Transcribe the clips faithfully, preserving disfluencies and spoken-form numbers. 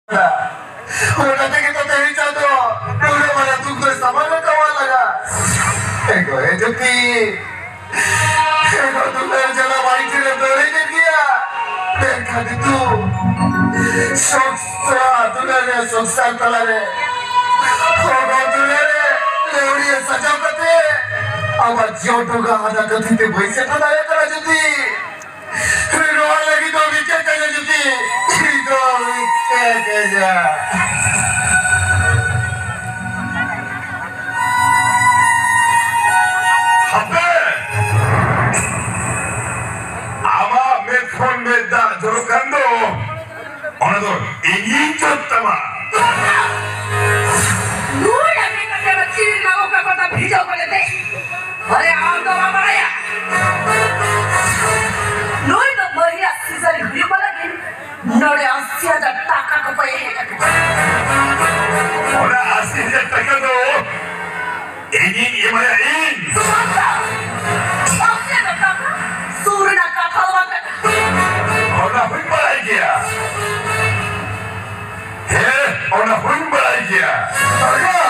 ᱚᱱᱟ ᱛᱮᱜᱮ ᱛᱚ ᱛᱮᱦᱮᱧ ᱪᱟᱸᱫᱚ ᱱᱩᱱᱟᱹᱜ ᱢᱟᱨᱟᱝ ᱫᱩᱠ ᱫᱚᱭ ᱥᱟᱢᱟᱝ ᱟᱠᱟᱣᱟᱫ ᱞᱟᱝᱟ᱾ ᱮ ᱜᱚ, ᱮ ᱡᱟᱹᱛᱤ, ᱮ ᱜᱚ, ᱫᱩᱞᱟᱹᱲ ᱡᱟᱞᱟ ᱵᱟᱹᱲᱤᱡ ᱴᱷᱮᱱᱮ ᱫᱟᱹᱲ ᱮᱫ ᱜᱮᱭᱟ᱾ ᱢᱮᱱᱠᱷᱟᱱ ᱱᱤᱛᱚᱜ ᱥᱚᱝᱥᱟᱨ ᱫᱩᱞᱟᱹᱲ ᱨᱮ, ᱥᱚᱝᱥᱟᱨ ᱛᱟᱞᱟᱨᱮ ᱦᱚᱲ ᱫᱩᱞᱟᱹᱲ ᱨᱮ ᱞᱟᱹᱣᱲᱤᱭᱟᱹ ᱥᱟᱡᱟᱣ ᱠᱟᱛᱮ ᱟᱵᱟᱨ ᱡᱤᱭᱚᱱ ᱰᱷᱚᱸᱜᱟ ᱦᱟᱱᱟ ᱠᱟᱹᱴᱷᱤ ᱛᱮ ᱵᱟᱹᱧ ᱥᱮᱴᱮᱨ ᱫᱟᱲᱮᱭᱟᱜ ᱠᱟᱱᱟ ᱡᱩᱫᱤ᱾ ᱱᱚᱣᱟ ᱞᱟᱹᱜᱤᱫ ᱫᱚ ᱵᱤᱪᱟᱹᱨ ᱠᱟᱹᱧᱟ ᱡᱩᱫᱤ, ᱤᱧ ᱫᱚ ᱵᱤᱪᱟᱹᱨ ᱠᱟᱹᱧᱟ᱾ ᱦᱟᱯᱮ! ᱟᱢᱟᱜ ᱢᱮᱫ ᱠᱷᱚᱱ ᱢᱮᱫ ᱫᱟᱜ ᱡᱚᱨᱚᱜ ᱠᱟᱱ ᱫᱚ, ᱚᱱᱟ ᱫᱚ ᱤᱧᱤᱧ ᱡᱚᱫ ᱛᱟᱢᱟ᱾ ᱱᱩᱭ ᱟᱹᱰᱤ ᱠᱟᱛᱮ ᱵᱟᱹᱪᱤ ᱨᱮᱱᱟᱜ ᱚᱠᱟ ᱠᱚᱛᱟ ᱵᱷᱤᱡᱟᱹᱣ ᱠᱟᱛᱮ ᱛᱮ᱾ ᱟᱨᱮ, ᱟᱢ ᱫᱚ ᱵᱟᱢ ᱵᱟᱲᱟᱭᱟ? ᱱᱩᱭ ᱫᱚ ᱢᱟᱹᱦᱤᱭᱟᱜ ᱥᱤᱡᱟᱹᱨᱤ ᱦᱩᱭᱩᱜ ᱞᱟᱹᱜᱤᱫ ᱱᱚᱰᱮ ᱟᱥᱤ ᱦᱟᱡᱟᱨ ᱴᱟᱠᱟ ᱠᱚ ᱠᱚᱭ ᱦᱮᱡ ᱟᱠᱟᱱᱟ᱾ ᱚᱱᱟ ᱟᱥᱤ ᱦᱟᱡᱟᱨ ᱴᱟᱠᱟ ᱫᱚ ᱤᱧᱤᱧ ᱮᱢᱟᱭᱟ, ᱤᱧ᱾ ᱥᱩᱢᱟᱱᱛᱟ! ᱟᱯᱮ ᱫᱚ ᱠᱟᱛᱷᱟ ᱥᱩᱨ ᱨᱮᱱᱟᱜ ᱠᱟᱛᱷᱟ ᱫᱚ ᱵᱟᱝ ᱠᱟᱱᱟ᱾ ᱚᱱᱟ ᱦᱚᱸᱧ ᱵᱟᱲᱟᱭ ᱜᱮᱭᱟ᱾ ᱦᱮᱸ, ᱚᱱᱟ ᱦᱚᱸᱧ ᱵᱟᱲᱟᱭ ᱜᱮᱭᱟ᱾ ᱛᱟᱨᱠᱟ!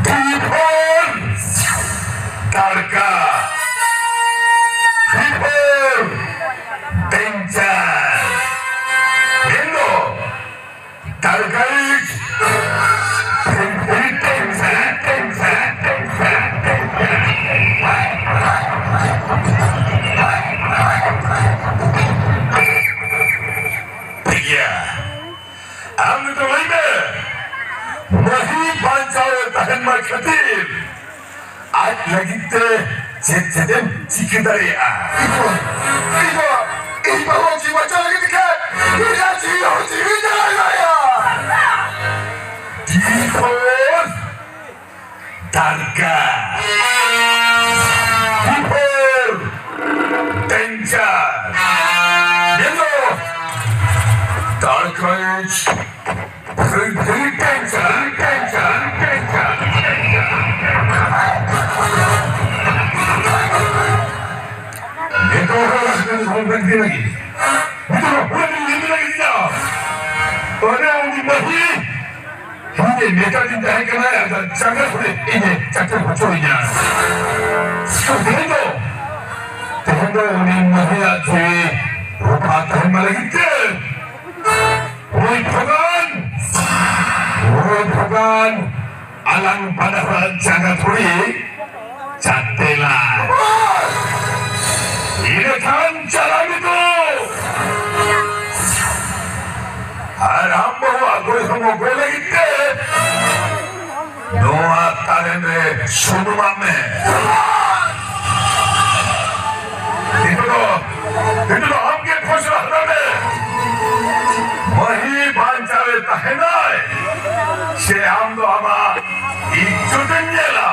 ᱵᱤᱯᱷᱚᱞ! ᱛᱟᱨᱠᱟ! ᱵᱤᱯᱷᱚᱞ! ᱴᱮᱱᱥᱚᱱ! ᱢᱮᱱᱫᱚ ᱴᱷᱤᱠ ᱜᱮᱭᱟ, ᱟᱢ ᱱᱤᱛᱚᱜ ᱞᱟᱹᱭ ᱢᱮ, ᱢᱟᱹᱦᱤ ᱵᱟᱧᱪᱟᱣ ᱮ ᱛᱟᱦᱮᱱ ᱢᱟ ᱠᱷᱟᱹᱛᱤᱨ ᱟᱡ ᱞᱟᱹᱜᱤᱫ ᱛᱮ ᱪᱮᱫ ᱪᱮᱫ ᱮᱢ ᱪᱤᱠᱟᱹ ᱫᱟᱲᱮᱭᱟᱜᱼᱟ? ᱤᱧ ᱫᱚ, ᱤᱧ ᱫᱚ, ᱤᱧ ᱵᱟᱹᱦᱩ ᱡᱤᱣᱤ ᱵᱟᱧᱪᱟᱣ ᱞᱟᱹᱜᱤᱫ ᱛᱮ ᱤᱧᱟᱜ ᱡᱤᱣᱤ ᱦᱚᱸ ᱡᱤᱣᱤ ᱪᱟᱞᱟᱣ ᱮᱱᱟ᱾ Arka. Before danger. Yellow. Turquoise. Very, very danger. Danger. Danger. Nito ko lang ng company lagi. Nito ko lang ng company lagi niya. Para hindi mahi. Hindi, ᱱᱮᱛᱟ ᱫᱤᱱ ᱛᱟᱦᱮᱸ ᱠᱟᱱᱟ, ᱟᱫᱚ ᱡᱟᱸᱜᱟ ᱠᱚᱨᱮ ᱤᱧᱮ ᱪᱟᱴᱮ ᱦᱚᱪᱚᱭᱤᱧᱟ᱾ ᱛᱚ ᱛᱮᱦᱮᱧ ᱫᱚ, ᱛᱮᱦᱮᱧ ᱫᱚ ᱩᱱᱤ ᱢᱟᱹᱦᱤᱭᱟᱜ ᱡᱤᱣᱤ ᱨᱚᱯᱷᱟ ᱛᱟᱦᱮᱱ ᱢᱟ ᱞᱟᱹᱜᱤᱫ ᱛᱮ, ᱦᱳᱭ ᱵᱷᱚᱜᱟᱱ, ᱦᱳᱭ ᱵᱷᱚᱜᱟᱱ, ᱟᱞᱟᱝ ᱵᱟᱱᱟ ᱦᱚᱲᱟᱜ ᱡᱟᱸᱜᱟ ᱛᱷᱚᱲᱤ ᱪᱟᱴᱮᱞᱟ᱾ ᱤᱱᱟᱹ ᱠᱷᱟᱱ ᱪᱟᱞᱟᱣ ᱢᱮ ᱛᱚ᱾ ᱟᱨ ᱟᱢ ᱵᱟᱹᱦᱩ ᱟᱜᱩᱭ ᱦᱚᱢ ᱚᱜᱩᱭ ᱞᱟᱹᱜᱤᱫ ᱛᱮ ᱱᱚᱣᱟ ᱛᱟᱨᱮᱱ ᱨᱮ ᱥᱩᱱᱩᱢᱟᱜ ᱢᱮ᱾ ᱱᱤᱛᱚᱜ ᱫᱚ, ᱱᱤᱛᱚᱜ ᱫᱚ ᱟᱢ ᱜᱮ ᱯᱷᱚᱭᱥᱟᱞᱟ ᱦᱟᱛᱟᱣ ᱢᱮ᱾ ᱢᱟᱹᱦᱤ ᱵᱟᱧᱪᱟᱣ ᱮ ᱛᱟᱦᱮᱱᱟᱭ ᱥᱮ ᱟᱢ ᱫᱚ ᱟᱢᱟᱜ ᱤᱡᱽᱡᱚᱛ ᱮᱢ ᱧᱮᱞᱟ?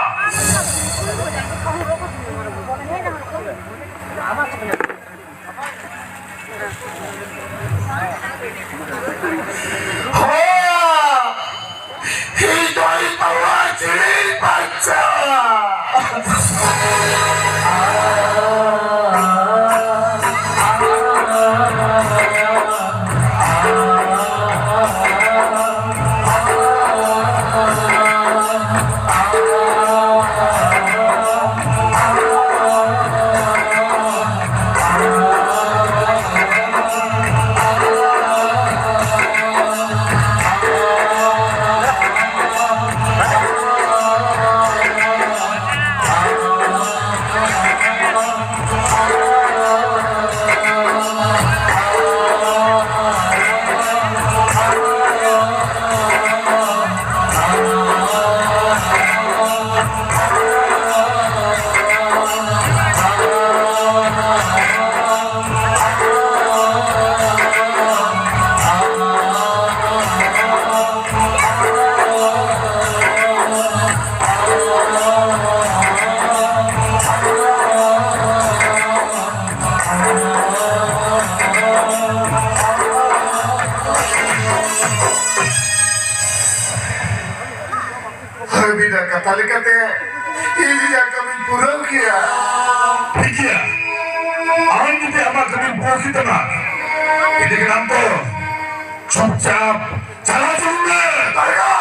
ᱦᱚᱸ! ᱦᱤᱡᱩᱜ ᱛᱟᱵᱚᱱᱟ ᱡᱤᱞ ᱵᱟᱧᱪᱟᱣ᱾ ᱠᱟᱛᱷᱟ ᱞᱮᱠᱟᱛᱮ ᱤᱧ ᱨᱮᱭᱟᱜ ᱠᱟᱹᱢᱤᱧ ᱯᱩᱨᱟᱹᱣ ᱠᱮᱭᱟ᱾ ᱴᱷᱤᱠ ᱜᱮᱭᱟ, ᱟᱢ ᱡᱩᱫᱤ ᱟᱢᱟᱜ ᱠᱟᱹᱢᱤᱢ ᱯᱩᱨᱟᱹᱣ ᱠᱮᱫ ᱛᱟᱢᱟ, ᱤᱫᱤ ᱠᱮᱫᱟᱢ ᱛᱚ ᱪᱩᱯᱪᱟᱯ ᱪᱟᱞᱟᱣ ᱪᱟᱞᱟᱜ ᱢᱮ᱾ ᱴᱟᱠᱟ!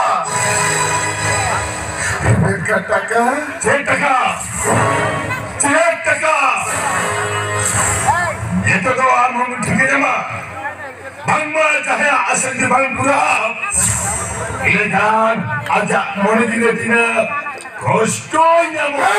ᱢᱮᱱᱠᱷᱟᱱ ᱴᱟᱠᱟ? ᱪᱮᱫ ᱴᱟᱠᱟ? ᱪᱮᱫ ᱴᱟᱠᱟ? ᱱᱤᱛᱚᱜ ᱫᱚ ᱟᱢ ᱦᱚᱸᱢ ᱴᱷᱤᱠᱟᱹ ᱧᱟᱢᱟ᱾ ᱵᱟᱝᱢᱟ ᱡᱟᱦᱟᱸᱭᱟᱜ ᱟᱥᱟ ᱡᱩᱫᱤ ᱵᱟᱝ ᱯᱩᱨᱟᱹᱜᱼᱟ, ᱤᱱᱟᱹᱠᱷᱟᱱ ᱟᱡᱟᱜ ᱢᱚᱱᱮ ᱡᱤᱣᱤ ᱨᱮ ᱛᱤᱱᱟᱹᱜ ᱠᱚᱥᱴᱚᱭ ᱧᱟᱢᱟ᱾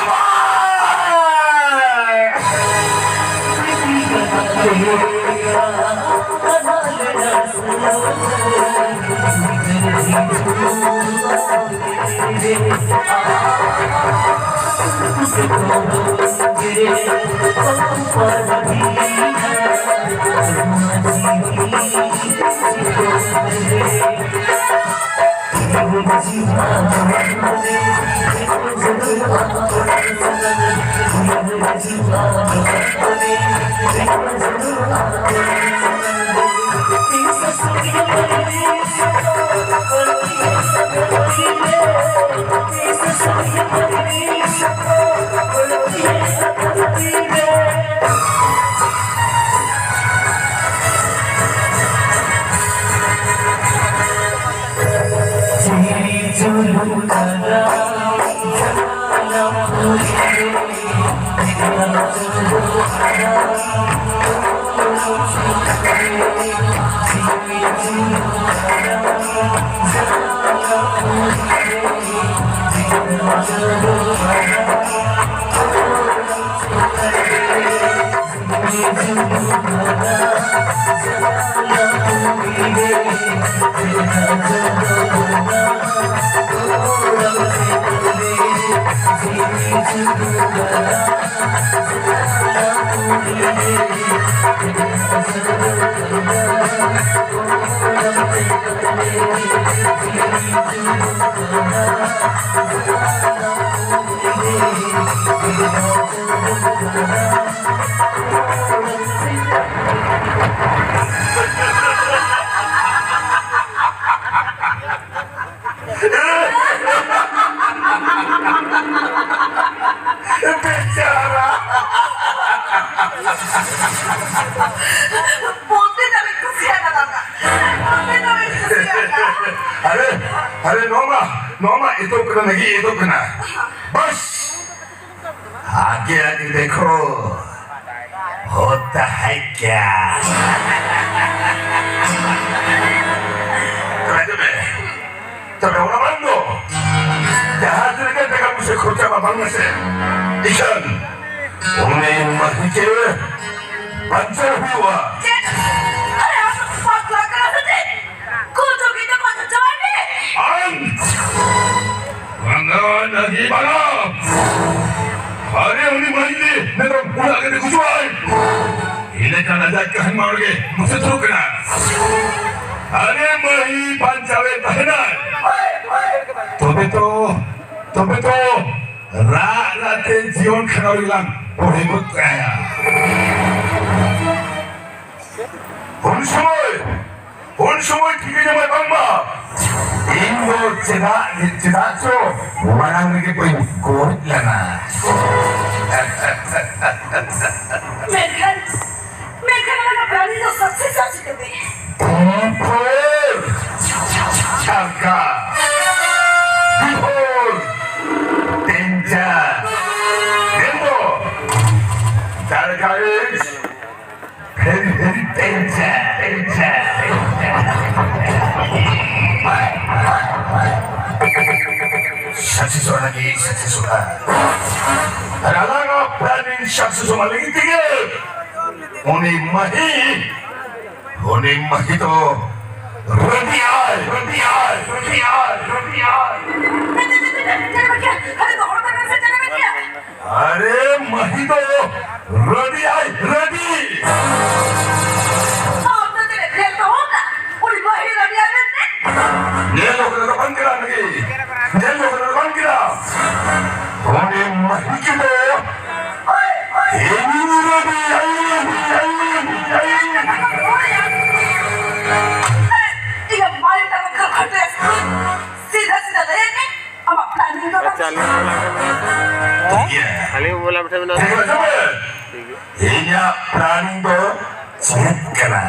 ᱟᱨᱮ ᱱᱚᱣᱟ ᱢᱟ, ᱱᱚᱣᱟ ᱢᱟ ᱮᱛᱚᱦᱚᱵ ᱠᱟᱱᱟ, ᱱᱟᱹᱜᱤ ᱮᱛᱚᱦᱚᱵ ᱠᱟᱱᱟ᱾ ᱵᱟᱥ, ᱟᱜᱮ ᱟᱜᱮ ᱫᱮᱠᱷᱳ ᱦᱳᱛᱟ ᱦᱟᱭ ᱠᱭᱟ᱾ ᱛᱚᱵᱮ, ᱛᱚᱵᱮ ᱚᱱᱟ ᱵᱟᱝ ᱫᱚ, ᱡᱟᱦᱟᱸ ᱛᱤᱱᱟᱹᱜ ᱜᱮ ᱴᱟᱠᱟ ᱯᱩᱭᱥᱟᱹ ᱠᱷᱚᱨᱪᱟ ᱢᱟ ᱵᱟᱝ ᱢᱮᱥᱮ, ᱤᱠᱷᱟᱹᱱ ᱩᱱᱤ ᱢᱟᱹᱦᱤ ᱜᱮ ᱵᱟᱧᱪᱟᱣ ᱦᱩᱭᱩᱜᱼᱟ᱾ ᱪᱮᱫ? ᱟᱨᱮ, ᱟᱢ ᱯᱟᱜᱽᱞᱟ ᱠᱟᱱᱟ ᱥᱮ ᱪᱮᱫ? ᱠᱩᱞ ᱪᱩᱠᱤ ᱛᱮ ᱯᱟᱸᱡᱟ ᱪᱟᱵᱟᱭ ᱢᱮ᱾ ᱟᱢ! ᱵᱟᱝᱟ, ᱱᱟᱹᱦᱤ, ᱵᱟᱝᱟ! ᱟᱨᱮ, ᱩᱱᱤ ᱢᱟᱹᱦᱤ ᱱᱤᱛᱚᱜ ᱚᱲᱟᱜ ᱠᱟᱛᱮ ᱜᱩᱡᱩᱜᱼᱟᱭ᱾ ᱤᱱᱟᱹ ᱠᱷᱟᱱ ᱟᱡᱟᱜ ᱠᱟᱹᱦᱱᱤ ᱢᱟ ᱚᱸᱰᱮ ᱜᱮ ᱢᱩᱪᱟᱹᱫ ᱦᱩᱭᱩᱜ ᱠᱟᱱᱟ᱾ ᱟᱨᱮ, ᱢᱟᱹᱦᱤ ᱵᱟᱧᱪᱟᱣᱮ ᱛᱟᱦᱮᱱᱟᱭ᱾ ᱛᱚᱵᱮ ᱛᱚ, ᱛᱚᱵᱮ ᱛᱚ, ᱨᱟᱜ ᱨᱟᱜ ᱛᱮ ᱡᱤᱭᱚᱱ ᱠᱷᱟᱸᱰᱟᱣ ᱨᱮᱞᱟᱝ ᱵᱚᱲᱦᱮ ᱜᱚᱫ ᱠᱟᱭᱟ᱾ ᱩᱱ ᱥᱚᱢᱚᱭ, ᱩᱱ ᱥᱚᱢᱚᱭ ᱴᱷᱤᱠᱟᱹ ᱧᱟᱢᱟᱭ ᱵᱟᱝᱢᱟ ᱤᱧ ᱫᱚ ᱪᱮᱫᱟᱜ, ᱪᱮᱫᱟᱜ ᱪᱚ ᱢᱟᱲᱟᱝ ᱨᱮᱜᱮ ᱵᱟᱹᱧ ᱜᱚᱡ ᱞᱮᱱᱟ᱾ ᱢᱮᱱᱠᱷᱟᱱ, ᱢᱮᱱᱠᱷᱟᱱ ᱚᱱᱟ ᱯᱞᱟᱱᱤᱝ ᱫᱚ ᱥᱟᱠᱥᱮᱥ ᱟ ᱪᱤᱠᱟᱹᱛᱮ? ᱵᱤᱯᱷᱳᱨ ᱪᱟᱞᱠᱟ, ᱵᱤᱯᱷᱳᱨ ᱰᱮᱧᱡᱟᱨ, ᱢᱮᱱᱫᱚ ᱫᱟᱨᱠᱟᱨ ᱤᱡ ᱵᱷᱮᱨᱤ, ᱵᱷᱮᱨᱤ ᱰᱮᱧᱡᱟᱨ, ᱰᱮᱧᱡᱟᱨ, ᱰᱮᱧᱡᱟᱨ᱾ ᱥᱟᱠᱥᱮᱥᱚᱜᱼᱟ ᱞᱟᱹᱜᱤᱫ, ᱥᱟᱠᱥᱮᱥᱚᱜᱼᱟ᱾ ᱟᱨ ᱟᱞᱟᱝᱟᱜ ᱯᱞᱟᱱᱤᱝ ᱥᱟᱠᱥᱮᱥᱚᱜᱼᱟ ᱞᱟᱹᱜᱤᱫ ᱛᱮᱜᱮ ᱩᱱᱤ ᱢᱟᱹᱦᱤ, ᱩᱱᱤ ᱢᱟᱹᱦᱤ ᱫᱚ ᱨᱟᱹᱰᱤ ᱟᱭ, ᱨᱟᱹᱰᱤ ᱟᱭ, ᱨᱟᱹᱰᱤ ᱟᱭ, ᱨᱟᱹᱰᱤ ᱟᱭ᱾ ᱟᱨᱮ, ᱢᱟᱹᱦᱤ ᱫᱚ ᱨᱟᱹᱰᱤ ᱟᱭ, ᱨᱟᱹᱰᱤ᱾ ᱟᱢ ᱫᱚ ᱪᱮᱫ ᱧᱮᱞ ᱫᱚᱦᱚ ᱠᱟᱜ? ᱩᱱᱤ ᱢᱟᱹᱦᱤ ᱨᱟᱹᱰᱤ ᱟᱭ ᱢᱮᱱᱛᱮ? ᱧᱮᱞ ᱫᱚᱦᱚ ᱠᱟᱜ ᱫᱚ ᱵᱟᱝ ᱠᱟᱱᱟ ᱱᱟᱹᱜᱤ᱾ ᱧᱮᱞ ᱫᱚᱦᱚ ᱠᱟᱜ ᱫᱚ ᱵᱟᱝ ᱠᱟᱱᱟ᱾ ᱩᱱᱤ ᱢᱟᱹᱦᱤ ᱫᱚ ᱤᱧ ᱨᱟᱹᱰᱤ ᱟᱭ, ᱨᱟᱹᱰᱤ ᱟᱭ, ᱨᱟᱹᱰᱤ ᱟᱭ᱾ ᱤᱧᱟᱜ ᱢᱟᱭ ᱛᱟᱞᱟ ᱠᱷᱟᱴᱮ ᱥᱤᱫᱷᱟᱹ ᱥᱤᱫᱷᱟᱹ ᱞᱟᱹᱭ ᱢᱮ᱾ ᱟᱢᱟᱜ ᱯᱞᱟᱱᱤᱝ ᱫᱚ ᱟᱪᱪᱷᱟ, ᱟᱹᱞᱤᱧ ᱦᱚᱸ ᱵᱚᱞᱚ ᱠᱟᱱᱟ᱾ ᱤᱭᱟᱹ᱾ ᱟᱹᱞᱤᱧ ᱦᱚᱸ ᱵᱚᱞᱚ ᱢᱤᱫᱴᱷᱮᱱ ᱢᱮᱱᱟᱜ ᱴᱷᱤᱠ ᱟᱪᱷᱮ᱾ ᱤᱧᱟᱹᱜ ᱯᱞᱟᱱᱤᱝ ᱫᱚ ᱪᱮᱫ ᱠᱟᱱᱟ?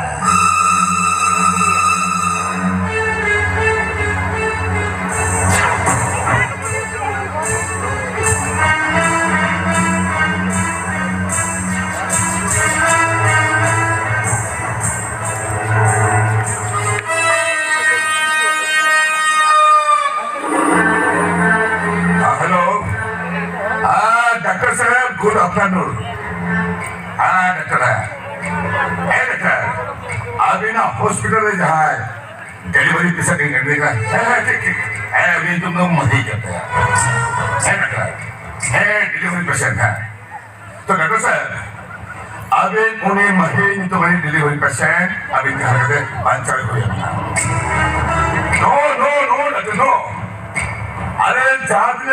ᱰᱟᱠᱛᱟᱨ ᱱᱩᱨ᱾ ᱦᱮᱸ ᱰᱟᱠᱛᱟᱨ, ᱦᱮᱸ ᱰᱟᱠᱛᱟᱨ, ᱟᱹᱵᱤᱱᱟᱜ ᱦᱚᱥᱯᱤᱴᱟᱞ ᱨᱮ ᱡᱟᱦᱟᱸᱭ ᱰᱮᱞᱤᱵᱷᱟᱨᱤ ᱯᱮᱥᱮᱱᱴ ᱤᱧ ᱮᱰᱢᱤᱴ ᱠᱟᱱᱟ, ᱦᱮᱸ ᱦᱮᱸ ᱴᱷᱤᱠ ᱴᱷᱤᱠ, ᱦᱮᱸ ᱩᱱᱤ ᱧᱩᱛᱩᱢ ᱫᱚ ᱢᱟᱹᱦᱤ ᱠᱟᱱ ᱛᱟᱭᱟ᱾ ᱦᱮᱸ ᱰᱟᱠᱛᱟᱨ, ᱦᱮᱸ ᱰᱮᱞᱤᱵᱷᱟᱨᱤ ᱯᱮᱥᱮᱱᱴ, ᱦᱮᱸ᱾ ᱛᱚ ᱰᱟᱠᱛᱟᱨ ᱥᱟᱦᱮᱵ, ᱟᱹᱵᱤᱱ ᱩᱱᱤ ᱢᱟᱹᱦᱤ ᱧᱩᱛᱩᱢ ᱨᱤᱱ ᱰᱮᱞᱤᱵᱷᱟᱨᱤ ᱯᱮᱥᱮᱱᱴ ᱟᱹᱵᱤᱱ ᱡᱟᱦᱟᱸ ᱞᱮᱠᱟᱛᱮ ᱵᱟᱧᱪᱟᱣ ᱦᱩᱭ ᱟᱵᱤᱱᱟ᱾ No no no doctor no, ᱟᱞᱮ ᱡᱟᱦᱟᱸ ᱛᱤᱱᱟᱹᱜ